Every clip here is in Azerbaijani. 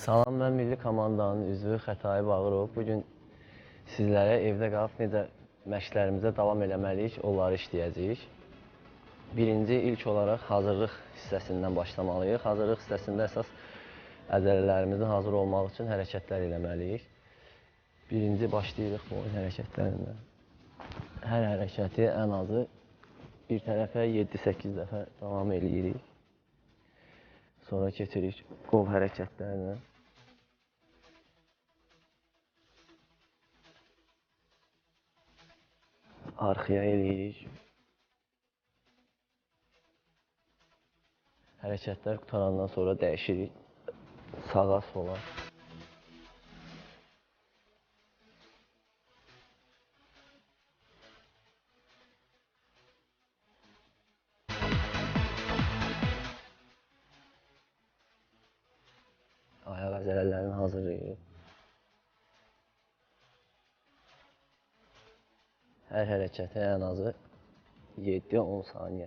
Salam, mən milli komandanın üzvü Xətai Bağırov. Bugün sizlərə evdə qalıb necə məşqlərimizə davam eləməliyik, onları işləyəcəyik. Birinci, ilk olaraq hazırlıq hissəsindən başlamalıyıq. Hazırlıq hissəsində əsas əzələlərimizin hazır olmaq üçün hərəkətlər eləməliyik. Birinci, başlayırıq boyun hərəkətlərindən. Hər hərəkəti ən azı bir tərəfə 7-8 dəfə davam eləyirik. Sonra keçirik qol hərəkətlərinə. Arxaya eləyirik. Hərəkətlər qurtarandan sonra dəyişirik sağa, sola. Ayaq əzələlərini hazırlayırıq. Hər hərəkətə ən azı 7-10 saniyə.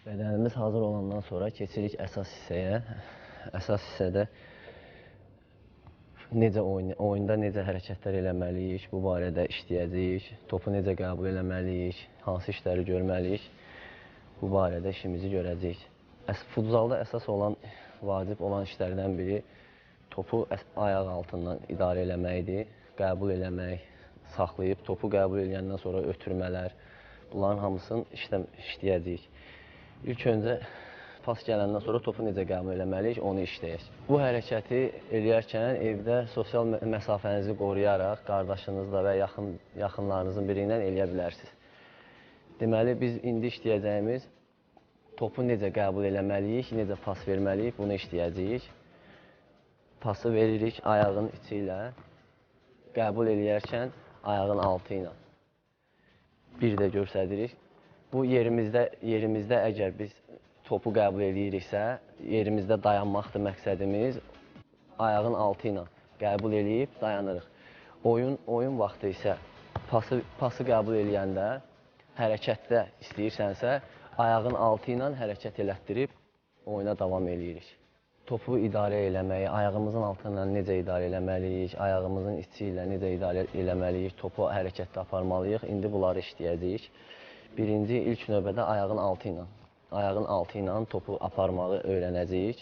Bədənimiz hazır olandan sonra keçirik əsas hissəyə. Əsas hissədə necə oyunda necə hərəkətlər eləməliyik, bu barədə işləyəcəyik, topu necə qəbul eləməliyik, hansı işləri görməliyik, bu barədə işimizi görəcəyik. Futzalda əsas olan, vacib olan işlərdən biri topu ayaq altından idarə eləməkdir, qəbul eləmək, saxlayıb topu qəbul eləyəndən sonra ötürmələr, bunların hamısını işləyəcəyik. İlk öncə pas gələndən sonra topu necə qəbul eləməliyik, onu işləyək. Bu hərəkəti eləyərkən evdə sosial məsafənizi qoruyaraq qardaşınızla və yaxınlarınızın biri ilə eləyə bilərsiniz. Deməli, biz indi işləyəcəyimiz topu necə qəbul eləməliyik, necə pas verməliyik, bunu işləyəcəyik. Pası veririk ayağın içi ilə, qəbul eləyərkən ayağın altı ilə. Bir də göstəririk. Bu yerimizdə əgər biz topu qəbul eləyiriksə, yerimizdə dayanmaqdır məqsədimiz. Ayağın altı ilə qəbul eləyib dayanırıq. Oyun vaxtı isə pası qəbul eləyəndə hərəkətdə istəyirsənsə, ayağın altı ilə hərəkət elətdirib oyuna davam eləyirik. Topu idarə eləməyi, ayağımızın altı ilə necə idarə eləməliyik, ayağımızın içi ilə necə idarə eləməliyik, topu hərəkətdə aparmalıyıq. İndi bunları işləyəcəyik. Birinci, ilk növbədə ayağın altı ilə. Ayağın altı ilə topu aparmağı öyrənəcəyik.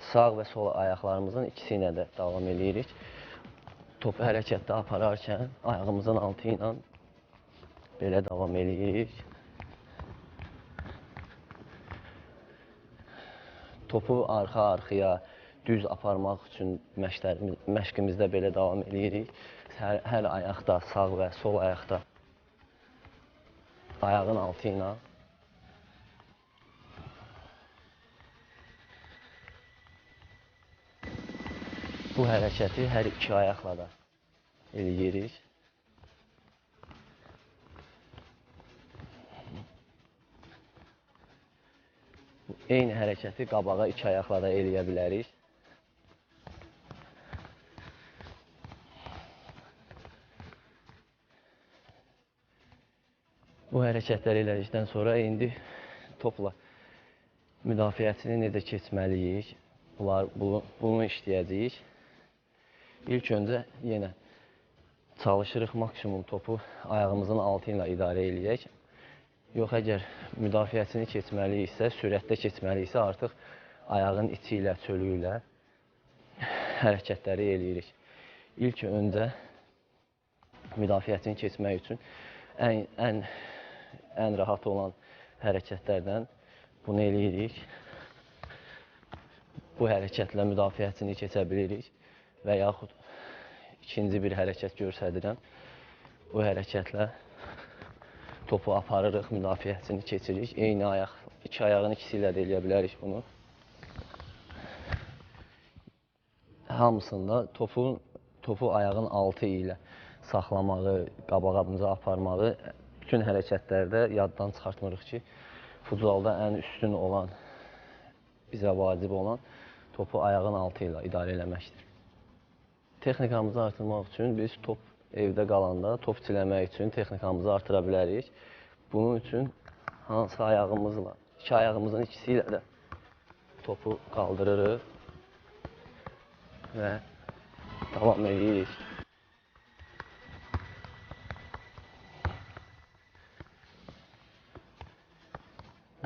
Sağ və sol ayaqlarımızın ikisi ilə də davam eləyirik. Topu hərəkətdə apararkən ayağımızın altı ilə belə davam eləyirik. Topu arxa-arxaya düz aparmaq üçün məşqimizdə belə davam eləyirik. Hər ayaqda, sağ və sol ayaqda ayağın altı ilə. Bu hərəkəti hər iki ayaqla da eləyirik. Eyni hərəkəti qabağa iki ayaqla da eləyə bilərik. Bu hərəkətləri elədikdən sonra indi topla müdafiəçini necə keçməliyik, bunu işləyəcəyik. İlk öncə yenə çalışırıq maksimum topu ayağımızın altı ilə idarə eləyək. Yox, əgər müdafiəçini keçməliyiksə, sürətdə keçməliyiksə, artıq ayağın içi ilə, çölü ilə hərəkətləri eləyirik. İlk öncə müdafiəçini keçmək üçün ən rahat olan hərəkətlərdən bunu eləyirik. Bu hərəkətlə müdafiəçini keçə bilirik və yaxud ikinci bir hərəkət göstərirəm. Bu hərəkətlə topu aparırıq, müdafiəçini keçirik. Eyni ayaq, iki ayağın ikisi ilə də eləyə bilərik bunu. Hamısında topu ayağın altı ilə saxlamağı, qabağımıza aparmağı bütün hərəkətlərdə yaddan çıxartmırıq ki, Futzalda ən üstün olan, bizə vacib olan topu ayağın altı ilə idarə eləməkdir. Texnikamızı artırmaq üçün biz top evdə qalanda top çiləmək üçün texnikamızı artıra bilərik. Bunun üçün hansı ayağımızla, iki ayağımızın ikisi ilə də topu qaldırırıq və davam edirik.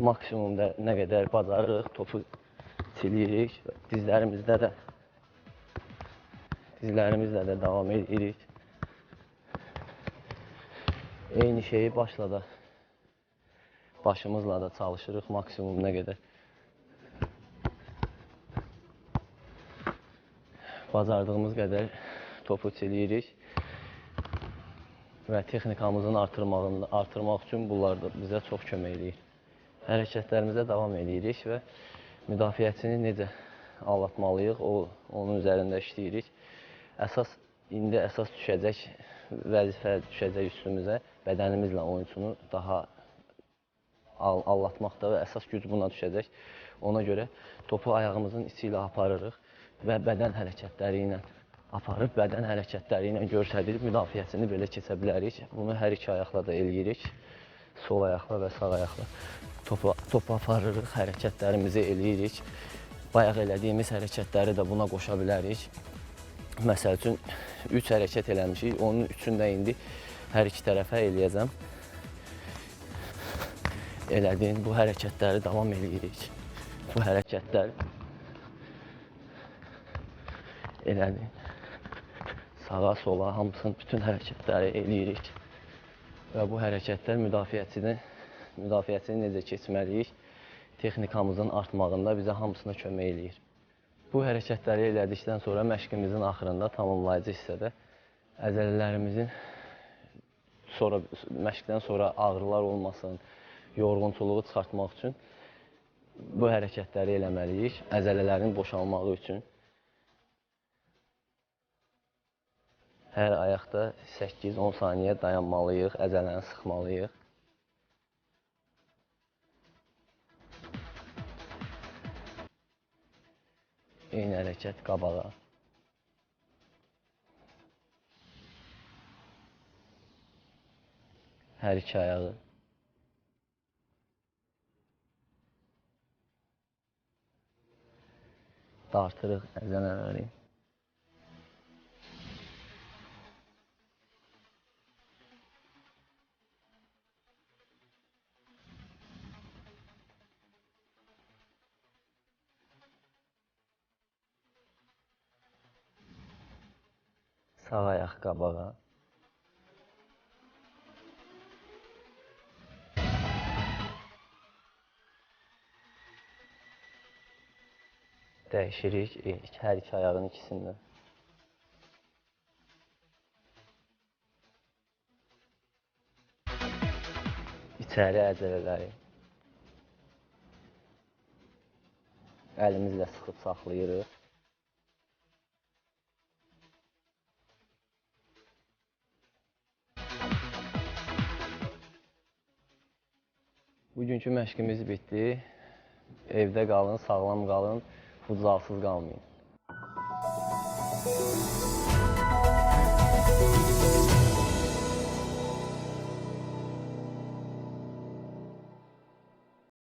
Maksimum da nə qədər bacarırıq, topu çiləyirik. Dizlərimizlə də davam edirik. Eyni şeyi başla da, başımızla da çalışırıq maksimum nə qədər bacardığımız qədər topu çiləyirik və texnikamızın artırmaq üçün bunlar da bizə çox kömək eləyir. Hərəkətlərimizə davam edirik və müdafiəçini necə aldatmalıyıq, onun üzərində işləyirik. İndi əsas düşəcək, vəzifə düşəcək üstümüzə bədənimizlə oyunçunu daha aldatmaqda və əsas güc buna düşəcək. Ona görə topu ayağımızın içi ilə aparırıq və bədən hərəkətləri ilə aparıb, bədən hərəkətləri ilə göstərib müdafiəçini belə keçə bilərik. Bunu hər iki ayaqla da eləyirik. Sol ayaqla və sağ ayaqla topu aparırıq, hərəkətlərimizi eləyirik. Bayaq elədiyimiz hərəkətləri də buna qoşa bilərik. Məsəl üçün, 3 hərəkət eləmişik, onun üçünü də indi hər iki tərəfə eləyəcəm. Elədiyim bu hərəkətləri davam eləyirik. Bu hərəkətlər elədik. Sağa, sola, hamısının bütün hərəkətləri eləyirik. Və bu hərəkətlər müdafiəçini necə keçməliyik, texnikamızın artmağında bizə hamısına kömək eləyir. Bu hərəkətləri elədikdən sonra məşqimizin axırında tamamlayıcı hissədə əzələlərimizin məşqdən sonra ağrılar olmasın, yorğunçuluğu çıxartmaq üçün bu hərəkətləri eləməliyik, əzələlərin boşalmağı üçün. Hər ayaqda 8-10 saniyə dayanmalıyıq, əzələni sıxmalıyıq. Eyni hərəkət qabağa. Hər iki ayağı. Dartırıq əzələləri. Sağ ayaq qabağa. Dəyişirik hər iki ayağın ikisində. İçəri əzələləri əlimizlə sıxıb saxlayırıq. Bugünkü məşqimiz bitdi. Evdə qalın, sağlam qalın, futzalsız qalmayın.